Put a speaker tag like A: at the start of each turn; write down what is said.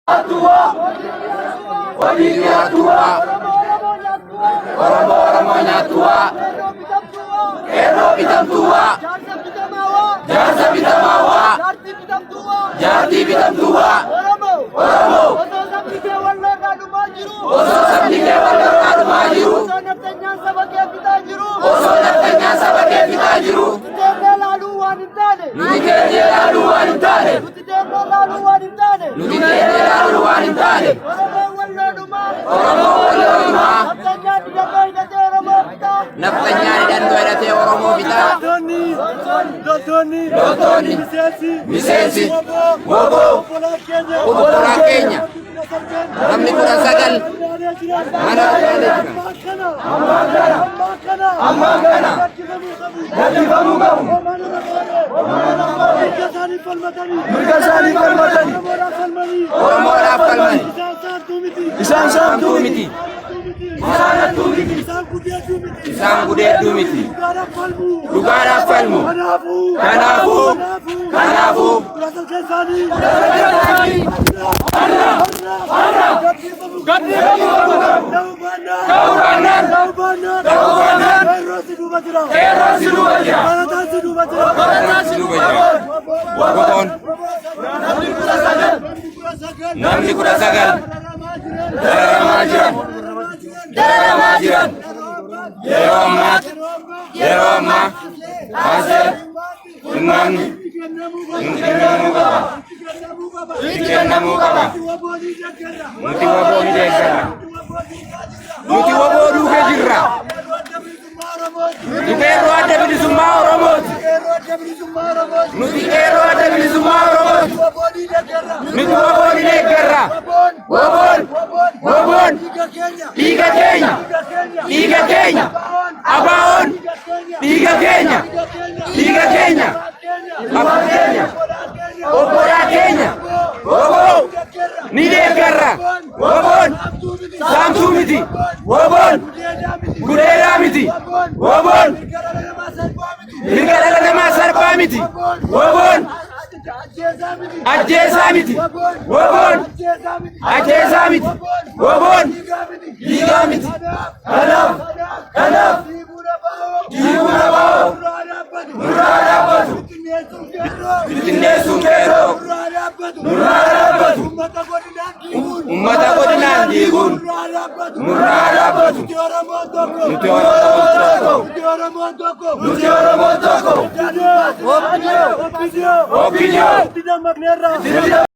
A: Hattuwaa. Hojii dhiyaattuwaa. Oromoo Oromoo nyaattuwaa. Qeerroo bitamtuwaa. Jaarsa bitamaawaa. Jaartii bitamtuwaa. Oromoo.
B: Osoo sabni kee walloorraa dhumaa jiru.
A: Osoo sabni kee walloorraa dhumaa jiru.
B: Osoo nafxanyaan saba kee fixaa jiru.
A: Osoo nafxanyaan saba kee fixaa jiru.
B: Nuti teennee laaluu waan hin taane.
A: Nuti teennee laaluu waan hin taane.
B: Nuti teennee laaluu waan hin taane.
A: Nuti teennee laaluu waan hin taane.
B: Oromoo walloo dhumaa.
A: Oromoo walloo dhumaa.
B: Nafxanyaan hidhannoo hidhatee Oromoo fixaa.
A: Nafxanyaan hidhannoo hidhatee Oromoo fixaa.
C: Loltoonni,
A: Loltoonni,
C: miseensi,
A: miseensi,
C: woboo,
A: woboo, obbolaan keenya, namni 19 mana hidhaa jiran.
C: Ammaan kana,
A: Gadhiifamuu qabu.
C: Mirga isaanii falmatanii,
A: Mirga isaanii falmatanii,
C: Oromoodhaaf falmanii,
A: Oromoodhaaf falmanii.
C: Isaan saamtuu miti,
A: Isaan saamtuu miti.
C: Isaan
A: hattuu miti.
C: Isaan gudeedduu miti,
A: Isaan gudeedduu miti.
C: Dhugaadhaaf falmu,
A: Dhugaadhaaf falmu.
C: Kanaafuu,
A: Kanaafuu, kanaafuu,
C: 19 isaanii,
A: Gadhiifamuu qabu.
C: Ta'uu baannaan,
A: Ta'uu baannaan,
C: ta'uu baannaan,
A: Ta'uu baannaan,
C: Qeerroon si duuba jira.
A: Qeerroon si duuba jira.
C: Barataan si duuba jira.
A: Barataan si duuba jira. Woboon namni 19 dararamaa jiran dararamaa jiran yeroo ammaatti yeroo ammaa kaasee dhimmaanni itti kennamuu qaba. Itti kennamuu qaba. Nuti woboo ni deeggarra. Nuti woboo duuka jirra. Nuti qeerroo adda bilisummaa Oromooti. Nuti qeerroo adda bilisummaa Oromooti. Nuti woboo ni deeggarra. Woboon woboon dhiiga keenya dhiiga keenya ABO'n dhiiga keenya dhiiga keenya abbaa keenya obbolaa keenya woboo ni deeggarra. Woboon saamtuu miti. Woboon gudeedaa miti. Woboon mirga dhala namaa sarbaa miti. Woboon ajjeesaa miti. Woboon ajjeesaa miti. Woboon diigaa miti. Kanaaf kanaaf diiguun ABO nurraa dhaabbatu. Bittinneessuun qeerroo nurraa dhaabbatu. Uummata godinaan diiguun nurraa dhaabbatu.
C: Nuti Oromoon tokko.
A: Nuti Oromoon tokko.
C: Nuti Oromoon tokko.
A: Nuti Oromoon tokko.
C: OPDO.
A: OPDO.
C: Itti dammaqneerra.
A: Itti.